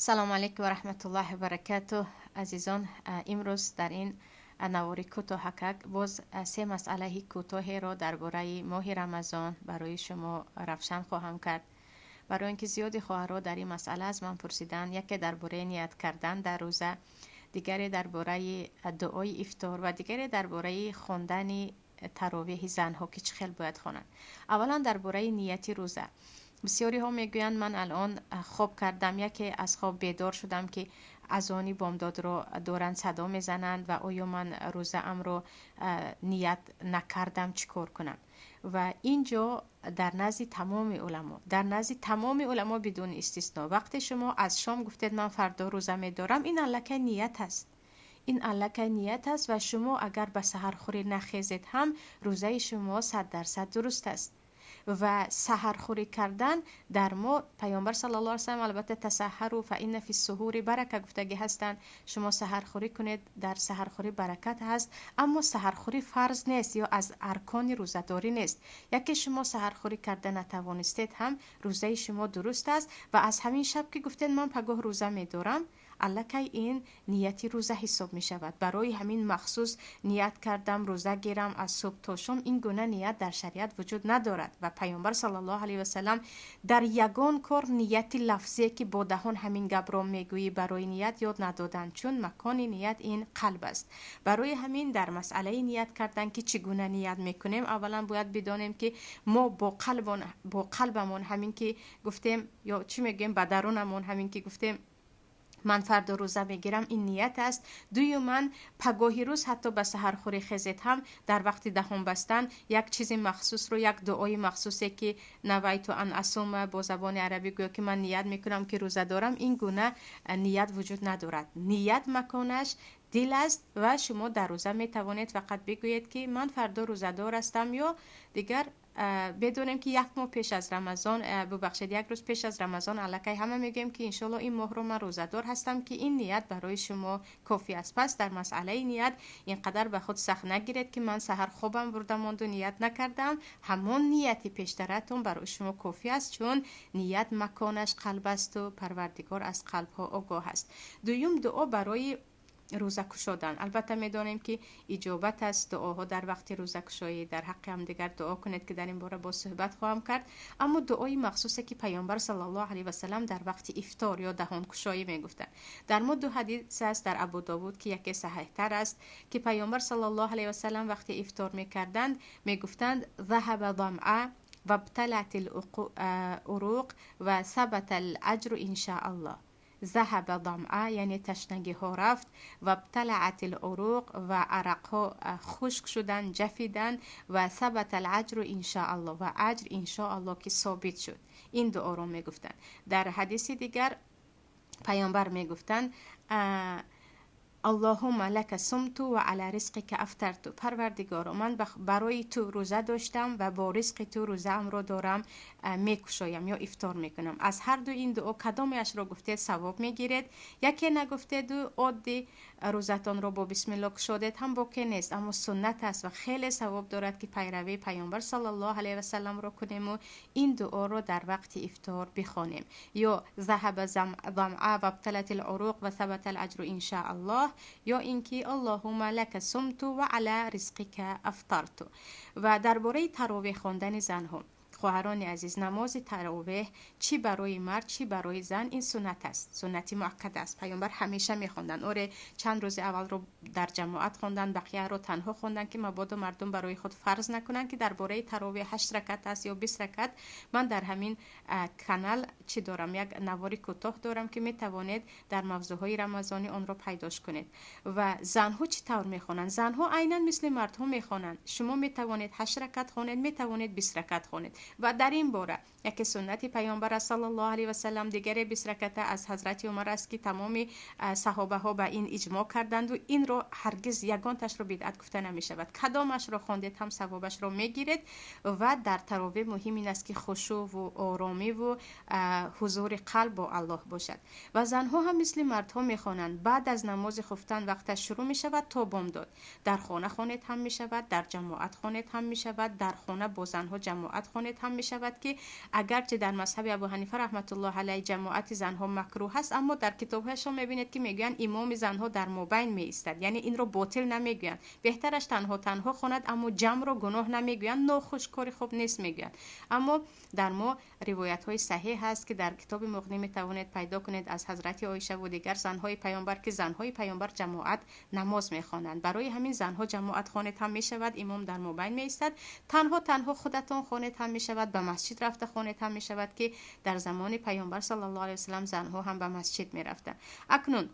Салому алайкум ва раҳматуллоҳи ва баракатуҳ. Азизон, имрӯз дар ин навори кӯтоҳакак боз се масъалаи кӯтоҳеро дар бораи моҳи Рамазон барои шумо равшан хоҳам кард. Барои он ки зиёди хоҳарҳо дар ин масъала аз ман пурсиданд, яке дар бораи ният кардан дар рӯза, дигаре дар бораи дуои ифтор ва дигаре дар бораи хондани таровеҳи занҳо, ки чӣ хел бояд хонанд. Аввалан, дар бораи нияти рӯза. Бисёриҳо мегӯянд: «Ман алон хоб кардам, яке аз хоб бедор шудам, ки азони бомдодро доранд садо мезананд ва оё ман рӯзаамро ният накардам, чӣ кор кунам?» Ва ин ҷо дар назди тамоми уламо, дар назди тамоми уламо бидуни истисно, вақте шумо аз шом гуфтед: «Ман фардо рӯза медорам», ин аллакай ният аст, ин аллакай ният аст. Ва шумо агар ба саҳархӯрӣ нахезед ҳам, рӯзаи шумо 100% дуруст аст. Ва саҳархӯрӣ кардан дар мо Паёмбар саллаллоҳу алайҳи васаллам албатта «تسحروا فإن في السحور بركة» гуфтагӣ ҳастанд, шумо саҳархӯрӣ кунед, дар саҳархӯрӣ баракат ҳаст. Аммо саҳархӯрӣ фарз нест ё аз аркони рӯзадорӣ нест. Яке шумо саҳархӯрӣ карда натавонистед ҳам, рӯзаи шумо дуруст аст. Ва аз ҳамин шаб ки гуфтед: «Ман пагоҳ рӯза медорам», аллакай ин нияти рӯза ҳисоб мешавад. Барои ҳамин махсус ният кардам рӯза гирам аз субҳ то шом, ин гуна ният дар шариат вуҷуд надорад. Ва Паёмбар саллаллоҳу алайҳи васаллам дар ягон кор нияти лафзие, ки бо даҳон ҳамин гапро мегӯӣ, барои ният ёд надоданд, чун макони ният ин қалб аст. Барои ҳамин дар масъалаи ният кардан, ки чӣ гуна ният мекунем, аввалан бояд бидонем, ки мо бо қалбамон ҳамин ки гуфтем, ё чӣ мегӯем, ба дарунамон ҳамин ки гуфтем: «Ман фардо рӯза мегирам», ин ният аст. Дуюман, пагоҳи рӯз ҳатто ба саҳархӯрӣ хезед ҳам, дар вақти даҳон бастан як чизи махсусро, як дуои махсусе, ки «نويت أن أصوم» бо забони арабӣ гӯё, ки ман ният мекунам, ки рӯза дорам, ин гуна ният вуҷуд надорад. Ният маконаш дил аст ва шумо дар рӯза метавонед фақат бигӯед, ки ман фардо рӯзадор ҳастам. Ё дигар бидонем, ки як моҳ пеш аз Рамазон, бубахшед, як рӯз пеш аз Рамазон аллакай ҳама мегӯем, ки иншоалло ин моҳро ман рӯзадор ҳастам, ки ин ният барои шумо кофӣ аст. Пас дар масъалаи ният ин қадар ба худ сахт нагиред, ки ман саҳар хобам бурда монду, ният накардам. Ҳамон нияти пештаратон барои шумо кофӣ аст, чун ният маконаш қалб асту Парвардигор аз қалбҳо огоҳ аст. Дуюм, дуо барои рӯза кушодан. Албатта, медонем, ки иҷобат аст дуоҳо дар вақти рӯзакушоӣ, дар ҳаққи ҳамдигар дуо кунед, ки дар ин бора боз суҳбат хоҳам кард. Аммо дуои махсусе, ки Паёмбар саллаллоҳу алайҳи васалам дар вақти ифтор ё даҳонкушоӣ мегуфтанд, дар мо ду ҳадис аст дар Абу Довуд, ки яке саҳиҳтар аст, ки Паёмбар саллаллоҳу алайҳи васалам вақти ифтор мекарданд, мегуфтанд: «ذهب الظمأ وابتلت العروق وثبت الأجر إن شاء الله». ذهب الظمأ, яъне ташнагиҳо рафт, وابتلت العروق, ва арақҳо хушк шуданд, ҷафиданд, وثبت الأجر إن شاء الله, ва аҷр иншоалло ки собит шуд. Ин дуоро мегуфтанд. Дар ҳадиси дигар Паёмбар мегуфтанд: «اللهم لك صمت وعلى رزقك أفطرت». Парвардигоро, ман барои ту рӯза доштам ва бо ризқи ту рӯзаамро дорам мекушоям ё ифтор мекунам. Аз ҳар ду ин дуо кадомеашро гуфтед, савоб мегиред. Яке нагуфтеду оддӣ рӯзатонро бо бисмилло кушодед ҳам, боке нест, аммо суннат аст ва хеле савоб дорад, ки пайравии Паёмбар саллаллоҳу алайҳи васалламро кунему ин дуоро дар вақти ифтор бихонем: ё «ذهب الظمأ وابتلت العروق وثبت الأجر إن شاء الله», ё ин ки «اللهم لك صمت وعلى رزقك أفطرت». Ва дар бораи таровеҳ хондани занҳо, хоҳарони азиз, намози таровеҳ чӣ барои мард, чӣ барои зан ин суннат аст, суннати муаккад аст. Паёмбар ҳамеша мехонданд. Оре, чанд рӯзи аввалро дар ҷамоат хонданд, бақияро танҳо хонданд, ки мабодо мардум барои худ фарз накунанд. Ки дар бораи таровеҳ ҳашт ракат аст ё 20 ракат, ман дар ҳамин канал чӣ дорам, як навори кӯтоҳ дорам, ки метавонед дар мавзӯъҳои рамазонӣ онро пайдош кунед. Ва занҳо чӣ тавр мехонанд? Занҳо айнан мисли мардҳо мехонанд. Шумо метавонед ҳашт ракат хонед, метавонед 20 ракат хонед. Ва дар ин бора яке суннати Паёмбар аст саллаллоҳу алайҳи васалам, дигаре 20 раката аз ҳазрати Умар аст, ки тамоми саҳобаҳо ба ин иҷмоъ карданду инро ҳаргиз ягонташро бидъат гуфта намешавад. Кадомашро хондед ҳам, савобашро мегиред. Ва дар таровеҳ муҳим ин аст, ки хушӯву оромиву ҳузури қалб бо Аллоҳ бошад. Ва занҳо ҳам мисли мардҳо мехонанд. Баъд аз намози хуфтан вақташ шурӯъ мешавад то бомдод. Дар хона хонед ҳам мешавад, дар ҷамоат хонед ҳам мешавад, дар хона бо занҳо ҷамоат хонед ҳам мешавад, ки агарчи дар мазҳаби Абу Ҳанифа раҳматуллоҳ алайҳ ҷамоати занҳо макрӯҳ аст, аммо дар китобҳояшон мебинед, ки мегӯянд имоми занҳо дар мобайн меистад, яъне инро ботил намегӯянд. Беҳтараш танҳо танҳо хонад, аммо ҷамъро гуноҳ намегӯянд, нохуш кори хуб нест мегӯянд. Аммо дар мо ривоятҳои саҳеҳ ҳаст, ки дар китоби Муғнӣ метавонед пайдо кунед аз ҳазрати Оиша ва дигар занҳои паёмбар, ки занҳои паёмбар ҷамоат намоз мехонанд. Барои ҳамин занҳо ҷамоат хонед ҳам мешавад, имом дар мобайн меистад. Танҳо танҳо худатон хонед ҳам мешавад, ба масҷид рафта хонед ҳам мешавад, ки дар замони паёмбар саллаллоҳу алайҳи васаллам занҳо ҳам ба масҷид мерафтанд. Акнун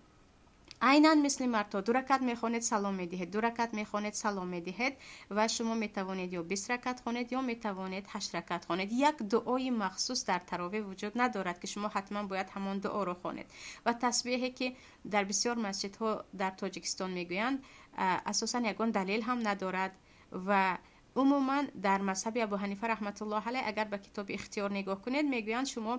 айнан мисли мардҳо 2 ракат мехонед, салом медиҳед, 2 ракат мехонед, салом медиҳед ва шумо метавонед ё 20 ракат хонед, ё метавонед 8 ракат хонед. Як дуои махсус дар таровеҳ вуҷуд надорад, ки шумо ҳатман бояд ҳамон дуоро хонед. Ва тасбеҳе, ки дар бисёр масҷидҳо дар Тоҷикистон мегӯянд, асосан ягон далел ҳам надорад. Ва умуман дар мазҳаби Абу Ҳанифа раҳматуллоҳ алайҳ агар ба китоби Ихтиёр нигоҳ кунед, мегӯянд шумо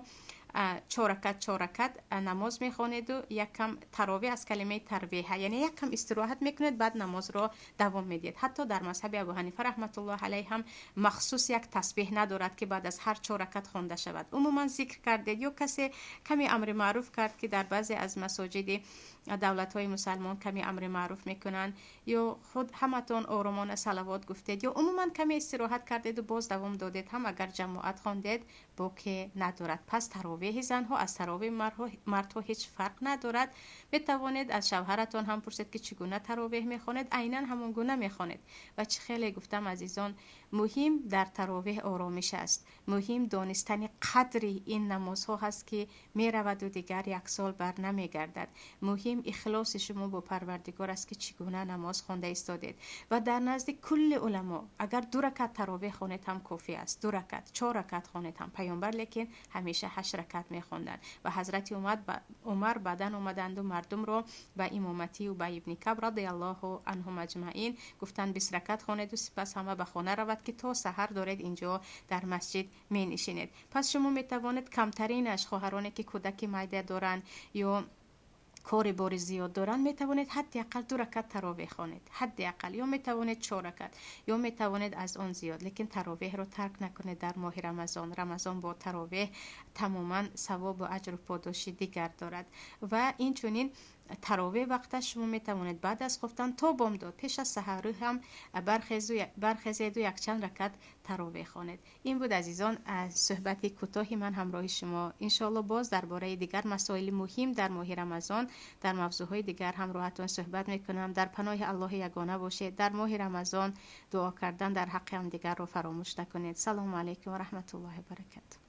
4 ракат 4 ракат намоз мехонеду як кам таровеҳ аз калимаи тарвеҳа, яъне як кам истироҳат мекунед, баъд намозро давом медиҳед. Ҳатто дар мазҳаби Абу Ҳанифа раҳматуллоҳ алайҳ ҳам махсус як тасбеҳ надорад, ки баъд аз ҳар 4 ракат хонда шавад. Умуман зикр кардед ё касе каме амри маъруф кард, ки дар баъзе аз масоҷиди давлатҳои мусалмон каме амри маъруф мекунанд, ё худ ҳаматон оромона салавот гуфтед, ё умуман каме истироҳат кардеду боз давом додед ҳам, агар ҷамоат хондед, боке надорад. Пас таровеҳи занҳо аз таровеҳи мардҳо ҳеҷ фарқ надорад. Метавонед аз шавҳаратон ҳам пурсед, ки чӣ гуна таровеҳ мехонед, айнан ҳамон гуна мехонед. Ва чӣ хеле гуфтам, азизон, муҳим дар таровеҳ оромиш аст. Муҳим донистани қадри ин намозҳо ҳаст, ки мераваду дигар як сол бар намегардад. Муҳим ихлоси шумо бо Парвардигор аст, ки чӣ гуна намоз хонда истодед. Ва дар назди кулли уламо агар 2 ракат таровеҳ хонед ҳам кофӣ аст, 2 ракат, 4 ракат хонед ҳам. Паёмбар лекин ҳамеша 8 ракат мехонданд. Ва ҳазрати Умар баъдан омаданду мардумро ба имоматию ба ибни Каб радиаллоҳу анҳум аҷмаин гуфтанд 20 ракат хонеду сипас ҳама ба хона равад, ки то саҳар доред инҷо дар масҷид менишинед. Пас шумо метавонед камтаринаш, хоҳароне ки кӯдаки майда доранд ё кори бори зиёд доранд, метавонед ҳадди ақал 2 ракат таровеҳ хонед, ҳадди ақал, ё метавонед 4 ракат, ё метавонед аз он зиёд, лекин таровеҳро тарк накунед дар моҳи Рамазон. Рамазон бо таровеҳ тамоман савобу аҷру подоши дигар дорад. Ва инчунин таровеҳ вақташ шумо метавонед баъд аз хуфтан то бомдод, пеш аз саҳарӣ ҳам бархезеду якчанд ракат таровеҳ хонед. Ин буд, азизон, аз суҳбати кӯтоҳи ман ҳамроҳи шумо. Иншоалло боз дар бораи дигар масоили муҳим дар моҳи Рамазон, дар мавзӯъҳои дигар ҳамроҳатон суҳбат мекунам. Дар паноҳи Аллоҳи ягона бошед. Дар моҳи Рамазон дуо кардан дар ҳаққи ҳамдигарро фаромӯш накунед. Салому алайкум ва раҳматуллоҳи ва баракатуҳ.